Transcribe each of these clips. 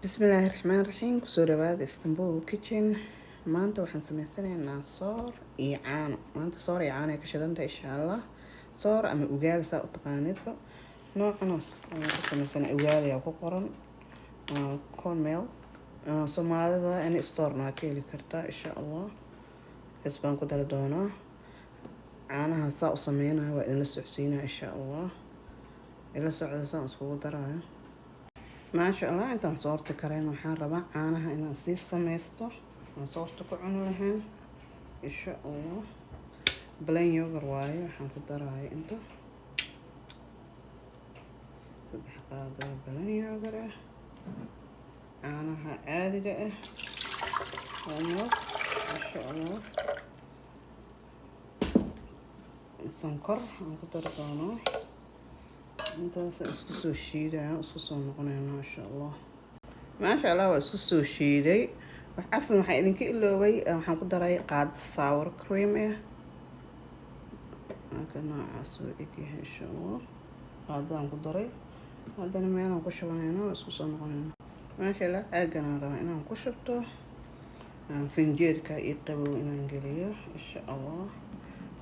Bismillaahi Raxmaani Raxiim. Kusoo dhawaada Istanbul Kitchen. Maanta waxaan sameysanaynaa soor iyo caano. Maanta soor iyo caano ay ka shidantahay, insha Allah. Soor ama ugaali, saa u taqaanidba. Noocanas ayaan ku sameysanay. Ugaali ayaa ku qoran, cornmeal. Soomaalida any store-na waa ka heli kartaa, insha Allah. Bes baan ku dari doonaa. Caanaha saa u sameynaya waa idinla socodsiinaya, insha Allah. Ila socda saan iskugu daraayo. Maasha Allah, intaan soorta karayn waxaan rabaa caanaha inaan sii sameysto, aan soorta ku cuni lahayn, insha Allah. Plain yogurt waaye. Waxaan ku daraya inta 3 qaado plain yogurt ah, caanaha caadiga ah waa milk, insha Allah. Sonkor aan ku dari doonaa. Intaas isku soo shiidaya, isku soo noqonayna, insha Allah. Maasha Allah, waa isku soo shiiday. Cafan, waxaan idinka iloobay, waxaan ku daray qaado sour cream ah. Marka noocaas oo egyahay, insha Allah. Qaadadaan ku daray. Haddana meelaan ku shubanayna, waa isku soo noqonayna. Maasha Allah, caaganaan rabaa inaan ku shubto. Finjeerka io qabow inaan geliyo, insha Allah.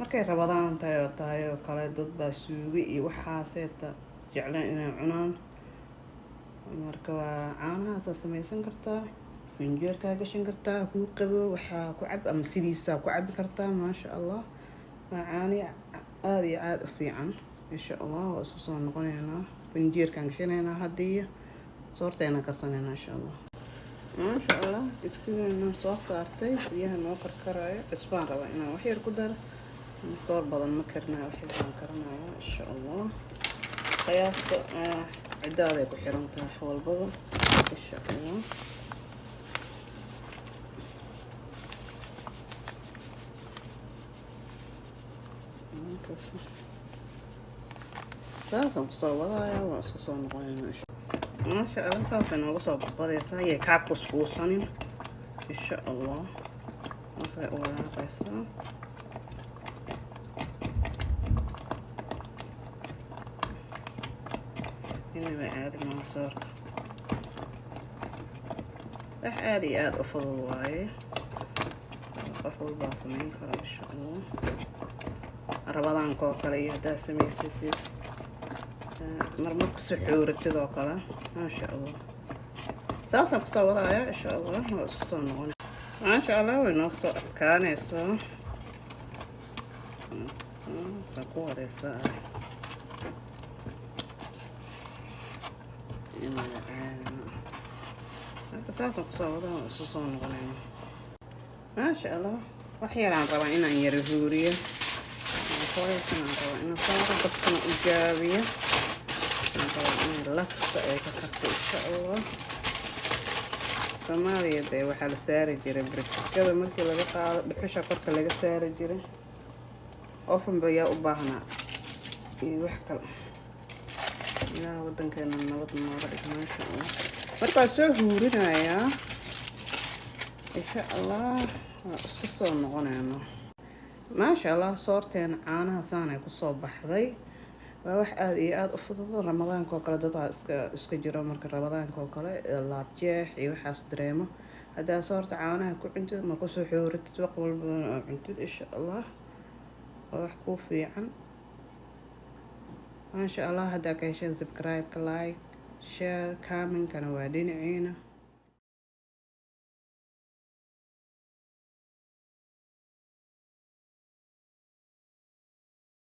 Markay Ramadaan tahay oo tahay oo kale, dad baa suugo iyo waxaaseeta jeclaan inay cunaan. Marka waa caanahaasaa sameysan kartaa, finjeerkaa gashan kartaa, kuu qabo waxaa ku cab ama sidiisaa ku cabi kartaa. Maasha Allah, waa caani aada iyo aada u fiican, insha Allah. Waa isku soo noqoneynaa. Finjeerkaan gashanaynaa haddii soorteena karsanaynaa, insha Allah. Maasha Allah, digsigeena soo saartay, biyaha noo karkaraayo. Cusbaan rabaa inaan wax yar ku daro. Soor badan ma karinayo, wax yar baan karinaya, insha Allah. Qiyaasta ciddaaday ku xiran tahay wax walbaba, insha Allah. Saasaan kusoo wadaaya, waa isku soo noqonayna. Maasha Allah, saasay nooga soo badbadaysaa. Yay kaa kuskuusanin, insha Allah. Markay u walaaqaysaa, inaba caadi maaha soorka. Wax aada iyo aada u fudud waaye, qof walbaa sameyn kara, insha Allah. Ramadaanka oo kale iyo haddaad samaysatid, marmar kusoo xooratid oo kale. Maasha Allah, saasaan kusoo wadaaya, insha Allah. Waa isku soo noqona. Maasha Allah, way noo soo adkaanaysaa. Saa ku wadaysaa, inaba caadi ma. Marka saasaan kusoo wadaa, waa isu soo noqonayna. Maasha Allah, wax yaraan rabaa inaan yara huuriyo. Foilkan aan rabaa inaan saaro, dabkana u gaabiyo. Aan rabaa inay lafta ay ka karto, insha Allah. Soomaaliya dee waxaa la saari jiray burjikada, markii laga qaado dhuxusha korka laga saari jiray. Oven ba yaa u baahnaa iyo wax kale? Ilaah wadankeena nabad nooga dhig. Maasha Allah, markaa soo huurinayaa, insha Allah. Waa isku soo noqonayno. Maasha Allah, soorteena caanaha saanay kusoo baxday. Waa wax aada iyo aada u fudud. Ramadaanka oo kale dadaa iska jiro. Marka Ramadaanka oo kale laabjeex iyo waxaas dareemo, haddaa soorta caanaha ku cuntid ma kusoo xooratid, waq walbana oo cuntid, insha Allah, waa wax kuu fiican. Maasha Allah, haddaa ka hesheen, subscribe-ka, like, share, comment-kana waa dhinaciina.